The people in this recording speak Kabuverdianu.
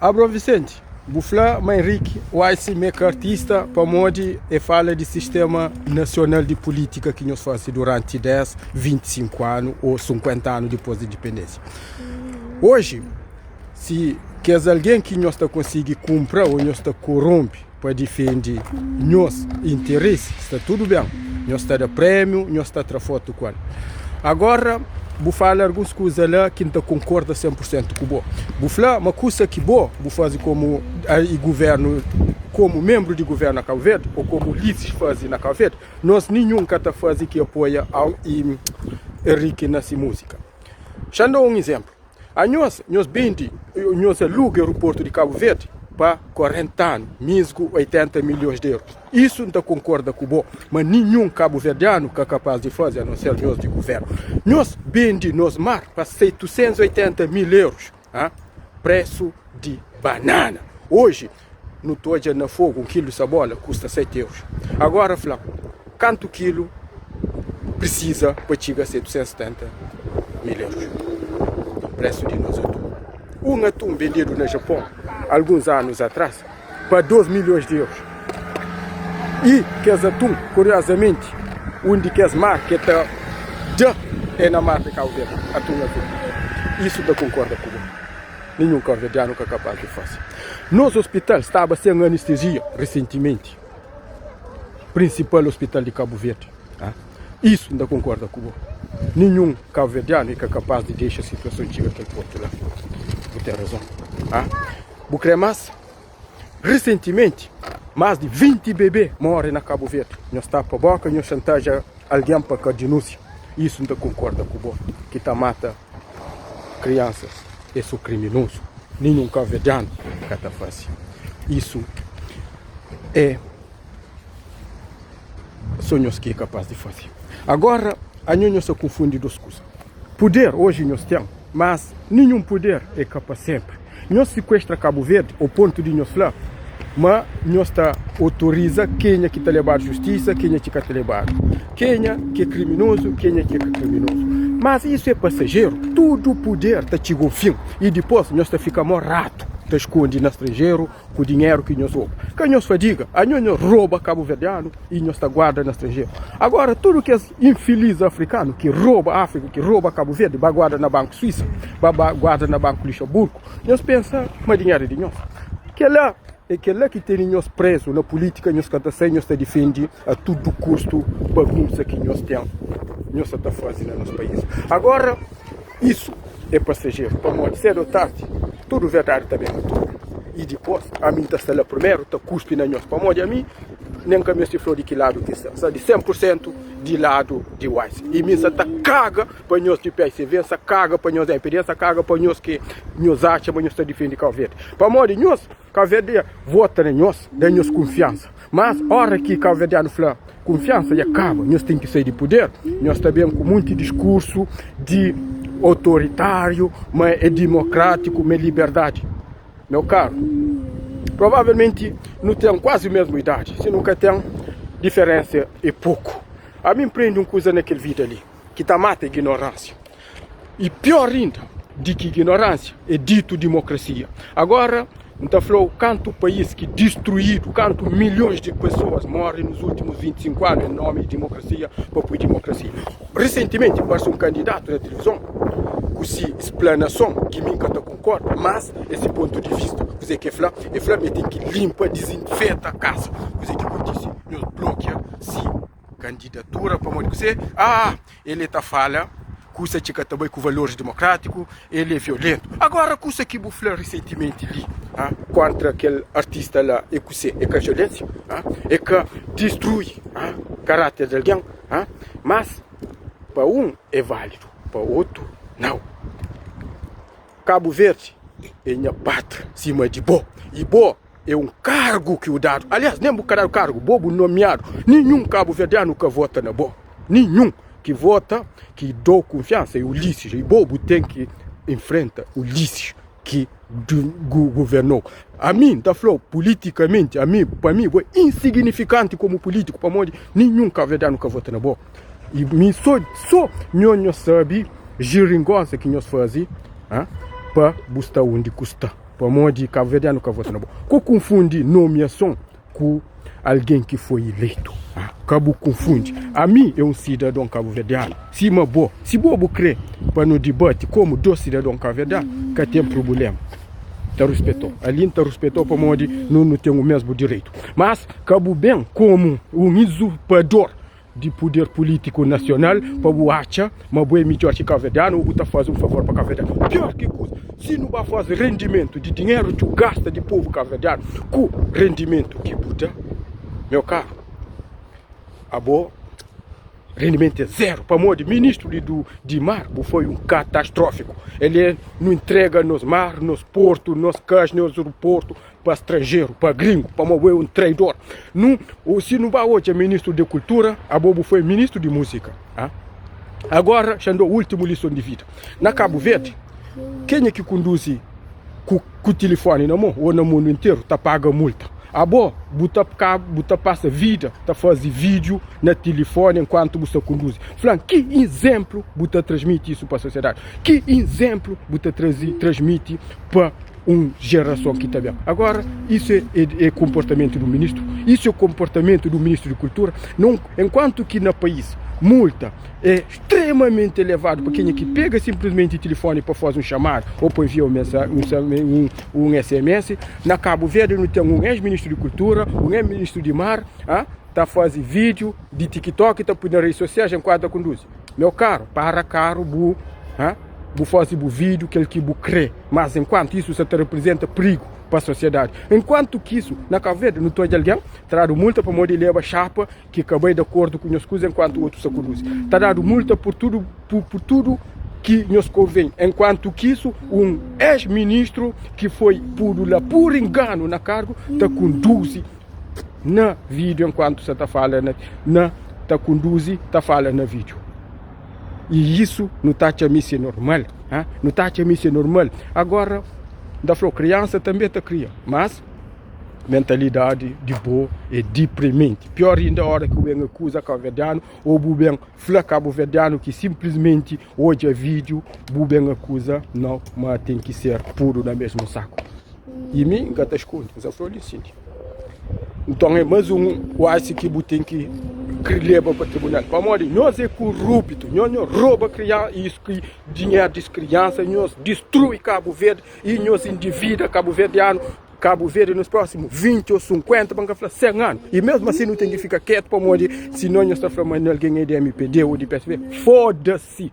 Abraão Vicente, bu fla ma Henrique Wise me ka artista pamodi e fala di sistema nasional di pulitika ki nhos fase duranti 10, 25 anu o 50 anu dipos di indipendensia. Oji, si kes algen ki nhos ta konsigi kunpra o nhos ta koronpi pa difende nhos interesi, sta tudu ben. Nhos ta da prémiu, nhos ta tra fotu ku el. Agora, bu fala alguns kuza la ki N ta konkorda 100 pur sentu ku bo. Bu fla ma kusa ki bo bu faze komu guvernu, komu menbru di guvernu na Kabu Verdi o komu Ulisses faze na Kabu Verdi, nos ninhun ka ta faze ki apoia Enrique na si múzika. Xa N da un izénplu. Anhos, nhos bende, nhos aluga aeroportu di Kabu Verdi pa 40 anu, misgu 80 milhons di euros. Isu N ta konkorda ku bo, ma ninhun kabuverdianu ka kapaz di faze, a non ser nhos di guvernu. Nhos bende nos mar pa 780 mil euros, ha? Presu di banana. Oji, Nu ta odja na Fogu un kilu di sabola kusta 7 eurus. Agora fla-m, kantu kilu prisiza pa txiga 770 mil eurus? Presu di nos atum. Un atum bendedu na Japon alguns anus atras pa 2 milhons di eurus. I kes atum, kuriozamenti, un di kes mar ke ta da é na mar di Kabu Verdi, atum azul. Isu ta konkorda ku bo. Ninhun kabuverdianu ka kapaz di fase. Nos ospital staba sen anestezia resentimenti. Prinsipal ospital di Kabu Verdi. Isu N ta konkorda ku bo. Ninhun kabuverdianu i ka kapaz di dexa situason txiga kel pontu la. Bu ten razon. Bu kre mas? Resentimenti, mas di 20 bebe more na Kabu Verdi. Nhos tapa boka, nhos xantaja algen pa ka dinúnsia. Isu N ta konkorda ku bo ki ta mata kriansas é so kriminozu. Ninhun kabuverdianu ka ta fase isu. É so nhos ki é kapaz di fase. Agora, anho nhos ta konfundi dos kusa. Puder oji nhos ten, mas ninhun puder é ka pa senpri. Nhos sikuestra Kabu Verdi o pontu di nhos fla ma nhos ta otoriza kenha ki ta lebadu justisa, kenha ki ka ta lebadu, kenha ki é kriminozu, kenha ki é ka kriminozu. Mas isu é pasajeru, tudu puder ta txiga un fin i dipos nhos ta fika mo ratu ta skondi na stranjeru ku dinheru ki nhos roba. Ka nhos fadiga, anho nhos roba kabuverdianu i nhos ta guarda na stranjeru. Agora tudu kes infilis afrikanu ki roba Afrika, ki roba Kabu Verdi, ba guarda na banku Suisa, ba ba guarda na banku Luxemburgo, nhos pensa ma dinheru é di nhos. Kela é kela ki tene nhos prezu na pulitika, nhos ka ta sai, nhos ta difende a tudu kustu bagunsa ki nhos ten, nhos sa ta faze na nos país. Agora isu é pasajeru, pamodi sedu o tardi tudu verdadi ta ben a tona i dipos ami N ta sta la primeru ta kuspi na nhos, pamodi ami Nen ka meste fla di ki ladu ki sta. Sta di 100 pur sentu di ladu di Wise. I mi N sa ta kaga pa nhos di PSV, N sa kaga pa nhos MPD, N sa kaga pa nhos ki nhos atxa ma nhos ta difende Kau Verdi. Pamodi nhos, Kau Verdi vota na nhos, da nhos kunfiansa. Mas ora ki Kau Verdianu fla kunfiansa dja kaba, nhos ten ki sai di puder, nhos ta ben ku munti diskursu di otoritáriu, ma é dimokrátiku, ma é liberdadi. Meu karu, provavelmenti nu ten kuazi mesmu idadi, si nu ka ten, diferensa é poku. Ami N prende un kuza na kel vida li ki ta mata ignoransia. I pior inda di ki ignoransia é ditu dimokrasia. Agora N ta fla-u kantu país ki distruídu, kantu milhons di pesoas móre nos últimus 25 anu en nomi di dimokrasia pa pui dimokrasia. Resentimenti parse un kandidatu na tilivizon ku si splanason ki mi N ka ta konkorda, mas é si pontu di vista. Kuzê ki el fla? El fla ma el ten ki linpa, dizinfeta kasa. Kuzê ki kontise? Nhos blokia si kandidatura pamodi kuzê? Ah, el ta fala kusa ki ka ta bai ku valoris dimokrátiku, el é violentu. Agora kusa ki bu fla resentimenti li ah, kontra kel artista la é kuzê? É ka violensia? Ah, é ka distrui ah, karáter di algen? Ah, mas pa un é válidu, pa otu nau. Kabu Verdi é nha pátria sima di bo i bo é un kargu ki u dadu. Aliás, nen bu ka dadu kargu, bo bu nomiadu. Ninhun kabuverdianu ka vota na bo. Ninhun ki vota ki dou kunfiansa é Ulisses i bo bu ten ki infrenta Ulisses ki guvernou. Ami N ta fla-u politikamenti, ami pa mi bo é insignifikanti komu pulitiku pamodi ninhun kabuverdianu ka vota na bo. I mi so so nho nho sabi jiringonsa ki nhos fazi pa bu sta undi ku sta. Pamodi kabuverdianu ka vota na bo. Ko kunfundi nomiason ku algen ki foi ileitu. Ka bu kunfundi. Ami é un sidadon kabuverdianu sima bo. Si bo bu kre pa nu dibati komu dos sidadon kabuverdianu, ka ten prubulema. Ta ruspetou. Ali N ta ruspetou pamodi nu nu ten u mesmu direitu. Mas ka bu ben komu un izurpador di puder pulítiku nasional pa bu atxa ma bu é midjór ki kabuverdianu ô bu ta faze un favor pa kabuverdianu. Piór ki kuza, si nu ba faze rendimentu di dinheru ki bu gasta di povu kabuverdianu ku rendimentu ki bu da, meu karu, abo rendimentu é zeru pamodi ministru di du di mar bu foi un katastrófiku. El é nu intrega nos mar, nos portu, nos kas, nos aeroportu pa stranjeru, pa gringu, pamodi bo é un traidor. Nu, o si nu ba odja ministru di kultura, abo bu foi ministru di múzika. Ah? Agora, xa N dau últimu lison di vida. Na Kabu Verdi, kenha ki kunduzi ku, ku tilifoni na mon o na mundu interu ta paga multa. Abo, bu ta, bu ta pasa vida ta faze vídiu na tilifoni enkuantu bu sta kunduzi. Fla-m, ki izénplu bu ta transmiti isu pa sosiedadi? Ki izénplu bu ta trazi, transmiti pa un jerason ki ta ben. Agora, isu é, é, é konportamentu di un ministru? Isu é konportamentu di un ministru di kultura? Não, enkuantu ki na país multa é stremamenti elevadu pa kenha ki pega sinplismenti tilifoni pa faze un xamada ô pa envia un mensa, un, un, un SMS, na Kabu Verdi nu ten un ex-ministru di kultura, un ex-ministru di mar, ah, ta faze vídiu di TikTok ta pui na redes sosiais enkuantu ta kunduzi. Meu karu, para karu bu, ah, Bu faze bu vídiu kel ki bu krê, mas enkuantu isu sa ta reprizenta prigu pa sosiedadi. Enkuantu ki isu, na Kabu Verdi, nu ta odja algen tradu multa pamodi e leba xapa ki ka bai di akordu ku nhos kuza enkuantu otu sa konduzi. Ta dadu multa pur tudu pur tudu ki nhos konven. Enkuantu ki isu, un ex-ministru ki foi pudu la pur inganu na kargu ta konduzi na vídiu enkuantu sa ta fala na na ta konduzi ta fala na vídiu. E isu nu ta atxa mi se normal, ha? Nu ta atxa mi se normal. Agora, N ta fla-u, kriansa tanbe ta kria, mas mentalidadi di bo é diprimenti. Pior inda ora ki bu ben akuza kabuverdianu ou bu ben fla kabuverdianu ki sinplismenti odja vídiu, bu ben akuza, nau, ma ten ki ser pudu na mesmu saku. I mi N ka ta skunde, N sa fla-u li sin. Nton é más un kuasi ki bu ten ki leba pa tribunal. Pamodi nhos é koruptu, nhos nhos roba dinheru di kriansa, nhos distrui Kabu Verdi i nhos endivida kabuverdianu, Kabu Verdi nos prósimu 20 ô 50, pa N ka fla 100 anu. I mésmu asin nu ten ki fika ketu pamodi sinon nhos ta fla ma algen é di MPD ô di PSB. Foda-si!